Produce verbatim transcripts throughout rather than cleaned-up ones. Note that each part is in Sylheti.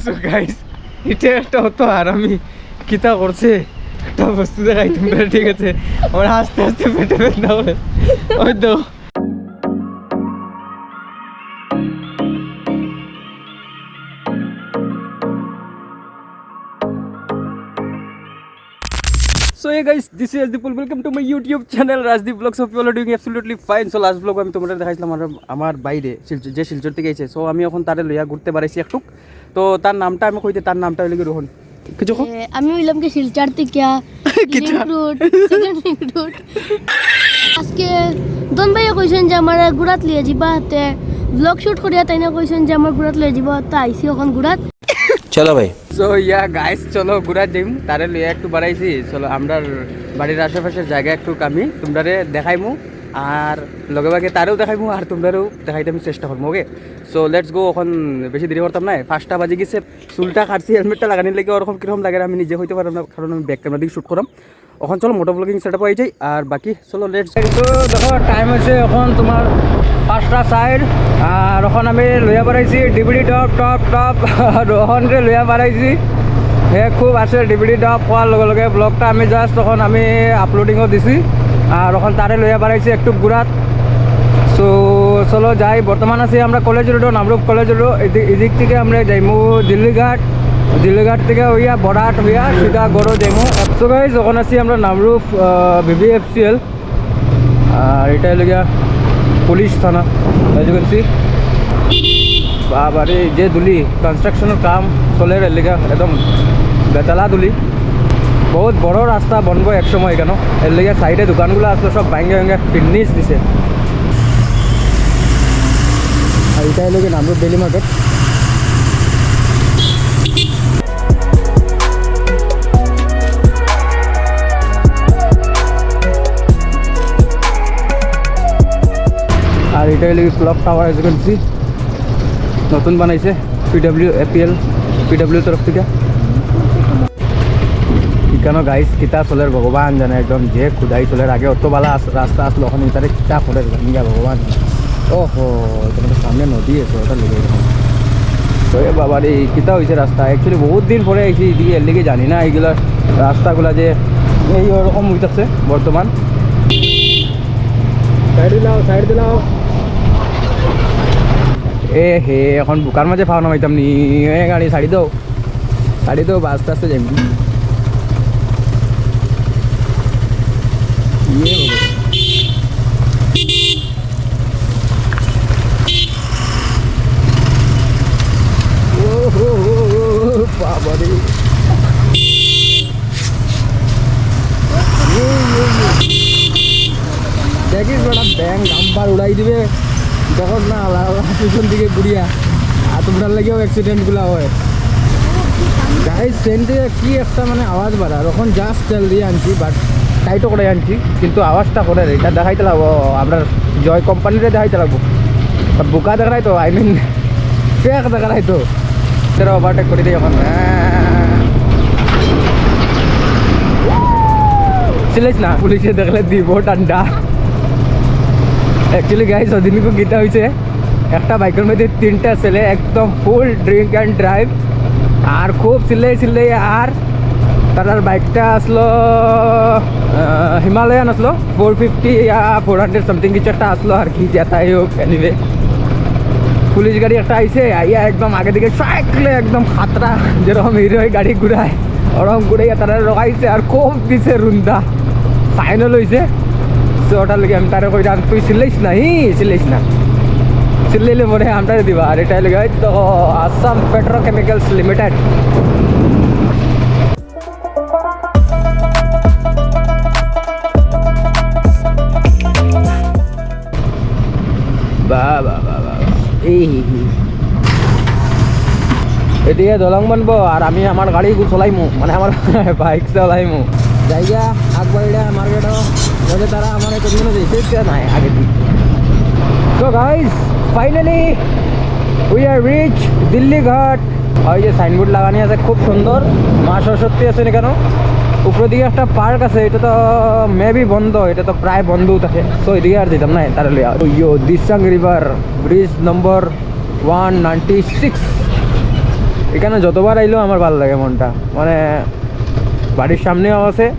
So guys, ইটা একটা অত হারামি কিতা করছে, একটা বস্তু দেখাই তোমরা, ঠিক আছে? আমার আস্তে আস্তে পেটে ব্যথা করে। ওই তো। So hey guys, this is Rajdip Paul. Welcome to my YouTube channel, Rajdip Vlogs. Hope you all are doing absolutely fine. So last vlog আমি তোমরা দেখাইছিলাম আমার, আমার বাইরে শিলচর, যে শিলচর থেকে আইছে। So আমি এখন তারে লইয়া ঘুরতে বাড়াইছি একটুক। তো তার নামটা আমি কইতে, তার নামটা হইল কি রোহন। কিছু কও? এ, আমি হইলাম কি শিলচর থেকে কিতা? Link road, second link road. আজকে দন ভাইয়ে কইছেন যে আমার ঘুরাত লিয়ে যাবা হাতে, ব্লগ শুট করিয়া তাই না কইছেন যে আমার ঘুরাত লিয়ে যাবা, তো আইছি এখন ঘুরাত। চলো ভাই। So yeah guys, চলো ঘুরাত যাইম, তারে লইয়া একটু বাড়াইছি। চলো, আমরার বাড়ির আশেপাশের জায়গা একটু আমি তোমরারে দেখাইমু, আর লগে ভাগে তারেও দেখাইমু, আর তোমরারেও দেখাইতে আমি চেষ্টা করবো। ওকে, so let's go। এখন বেশি দেরি করতাম না, পাঁচটা বাজি গেছে। চুলটা কাটছি, হেলমেটটা লাগানির লাগি ওরকম কিরকম লাগে আমি নিজে হইতে পারলাম না, কারণ আমি ব্যাক ক্যামেরা দিয়ে শুট করাম। এখন চলো মোটো ব্লগিং সেটআপ হয়ে যাই, আর বাকি চলো লেটস। তো দেখো টাইম হচ্ছে এখন তোমার পাঁচটা চাইর, আর এখন আমি লইয়া বাড়াইছি ডিবিডি টপ টপ টপ রোহনরে লইয়া বাড়াইছি। হে খুব আছে ডিবিডি টপ হওয়ার লগে লগে ব্লগটা আমি জাস্ট এখন আমি আপলোডিংও দিছি, আর এখন তারে লইয়া বাড়াইছি একটু ঘুরাত। তো চলো যাই, বর্তমান আছি আমরা কলেজ রোডও, নামরূপ কলেজ রোডও। এদি- এদিক থেকে আমরা যাইমু দিল্লিঘাট, দিল্লিঘাট থেকে হইয়া বড়াট হইয়া সিধা গড়ও যাইমু। তো গাইজ, এখন আছি আমরা নামরূপ বিবিএফসিএল, আর এটা হইল গিয়া পুলিশ থানা। As you can see, বাবা রে, যে ধুলি, কনস্ট্রাকশনের কাম চলে এর লেগে একদম বেতালা ধুলি। বহুত বড় রাস্তা বনবো এক সময় কেন, এর লেগে সাইডে দোকানগুলো আসলো সব ভাঙ্গে ভাঙ্গে ফিনিশ দিছে। আর এটা হইল কি নামরূপ ডেইলি মার্কেট। আর এটা হইল কি clock tower, as you can see, নতুন বানাইছে পিডব্লিউ এপিএল, পিডব্লিউ তরফ থেকে। কেন গাইস, কিতা চলের ভগবান জানে, একদম যে খুদাই চলের। আগে অত বালা আস- রাস্তা আসলো, এখন ইতারে কিতা করে জানি গা ভগবান জানে। ওহো, এটা তো সামনে নদী আছে, ওটা লেগে গেছে। ওরে বাবা রে, কিতা হইছে রাস্তা? Actually বহুত দিন পরে আইছি এদিকে, এর লেগে জানি না এইগুলা রাস্তাগুলা যে এই ওরকম হইতাছে বর্তমান। সাইড দিলাও, সাইড দিলাও। এ হে, এখন বুকার মাঝে ফাও নামাইতাম নি। এ গাড়ি ছাড়ি দাও, ছাড়ি দাও, আস্তে আস্তে যাইম। ইয়ে বাবা। ও হো হো হো, বাবা রে। ইয়ে, ইয়ে, ইয়ে। দেখিস বেটা, ব্যাং ডাম্পার উড়াই দিবে। দেখোস না, আলা, আলা, পিছন দিকে ঘুরিয়া। আর তোমরার লাগিও অ্যাক্সিডেন্টগুলা হয়। গাইস, সেন থেকে কি একটা মানে আওয়াজ বাড়ার। এখন জাস্ট তেল দিয়ে আনছি, বাট টাইটও করে আনছি, কিন্তু আওয়াজটা করে রে। এটা দেখাইতে লাগবো, আমরা জয় কোম্পানিরে দেখাইতে লাগবো। আর বোকা দেখাই তো, আই মিন, ফেক দেখাই তো। তারা ওভারটেক করে দেয় এখন। চিল্লাইস না, পুলিশে দেখলে দিব ঠান্ডা। অ্যাকচুয়ালি গাইস, ওদিনকে কিতা হইছে, একটা বাইকের মধ্যে তিনটা ছেলে একদম ফুল ড্রিঙ্ক অ্যান্ড ড্রাইভ, আর খুব চিল্লাই চিল্লাই। আর তার বাইকটা আসলো, আহ, হিমালয়ান আসলো, ফোর ফিফটি ইয়া ফোর হান্ড্রেড সামথিং কিছু একটা আসলো আর কি, যেটাই হোক। এনিওয়ে, পুলিশ গাড়ি একটা আইছে, আইয়া একদম আগে দিকে সাইকেলে একদম খাতরা, যেরকম হিরো গাড়ি ঘুরায়, ওরকম ঘুরাইয়া তারা রোগাইছে আর খুব দিছে রুন্দা। ফাইনাল হইছে। তো ওটার লাগি আমি তারে কইলাম, "তুই চিল্লাইস না, ই চিল্লাইস না, চিল্লাইলে পরে আমরারে দিবা।" আর এটা লাগে হয়তো আসাম পেট্রোকেমিক্যালস লিমিটেড। বাহ, বাহ, বাহ, বাহ, বাহ। এই, এই, এই। এদিকে দলং বানবো আর আমি আমার গাড়ি চলাইমু, মানে আমার বাইক চলাইমু। জায়গা আকবরিয়া মার্কেটও, বলে তারা আমার কোনদিনও দেখতে নাই আগে দিন। So guys, finally we are reach Delhi ঘাট। ওই যে সাইনবোর্ড লাগানি আছে খুব সুন্দর, মা সরস্বতী আছে এখানে। উপরের দিকে একটা পার্ক আছে, এটা তো মেবি বন্ধ, এটা তো প্রায় বন্ধও থাকে। তো এদিকে আর দিতাম না, তারা লইয়া। ওই দিসাং রিভার ব্রিজ নম্বর ওয়ান নাইনটি সিক্স। এখানো যতবার আইলেও আমার ভালা লাগে মনটা, মানে বাড়ির সামনেও আছে।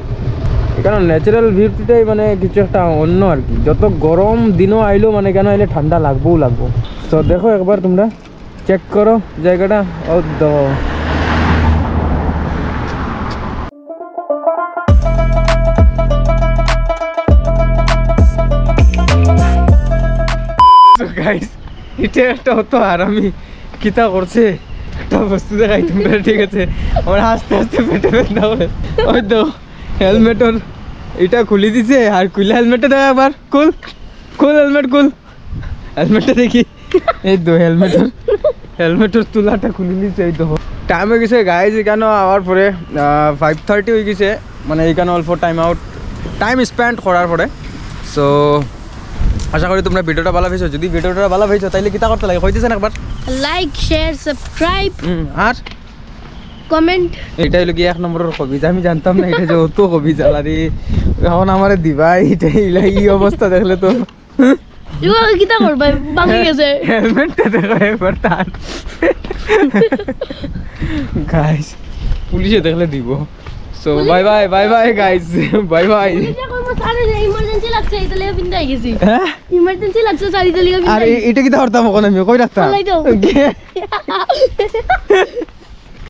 এখানো natural beautyটাই মানে কিছু একটা অন্য আর কি। যত গরম দিনও আইলেও মানে এখানো আইলে ঠান্ডা লাগবোউ লাগবো। তো দেখো একবার তোমরা check করো জায়গাটা। ও দেখো। So guys, এটা একটা অত হারামি কিতা করছে, একটা বস্তু দেখাই তোমরা, ঠিক আছে? আমার আস্তে আস্তে পেটে ব্যথা হয়। ওই তো হেলমেটর এটা খুলি দিছে, আর খুলে হেলমেটটা দেখা একবার, খুল, খুল হেলমেট, খুল। হেলমেটটা দেখি। এই তো হেলমেটর, হেলমেটর তুলাটা খুলি নিছে। এই তো টাইম হয়ে গেছে গাইজ, এখানো আওয়ার পরে ফাইভ থার্টি হয়ে গেছে। মানে এখানো অল্প টাইম আউট, টাইম স্পেন্ড করার পরে। সো আশা করি তোমরা ভিডিওটা ভালা পাইছো। যদি ভিডিওটা ভালা পাইছো তাইলে কিতা করতে লাগে কইতেছেন একবার? Like, share, subscribe, হুম, আর comment. এটা হইলো কি এক নম্বরের কবিতা, আমি জানতাম না এটা যে অত কবিতা। আরে এখন আমারে দিবা এটা, এই অবস্থা দেখলে তো। ইউ কিতা করবা? ভাঙি গেছে। হেলমেটটা দেখো একবার তার। গাইস, পুলিশে দেখলে দিব। So bye bye, bye bye guys, bye bye. Emergency লাগছে, ইতালিয়া বিন্দাই গেছি। হ্যাঁ, ইমার্জেন্সি লাগছে, চারি তালিকা আর বিন্দাই. এ- এটা কিতা করতাম ওখানে আমি, কই রাখতাম? ফালাই দাও. কে-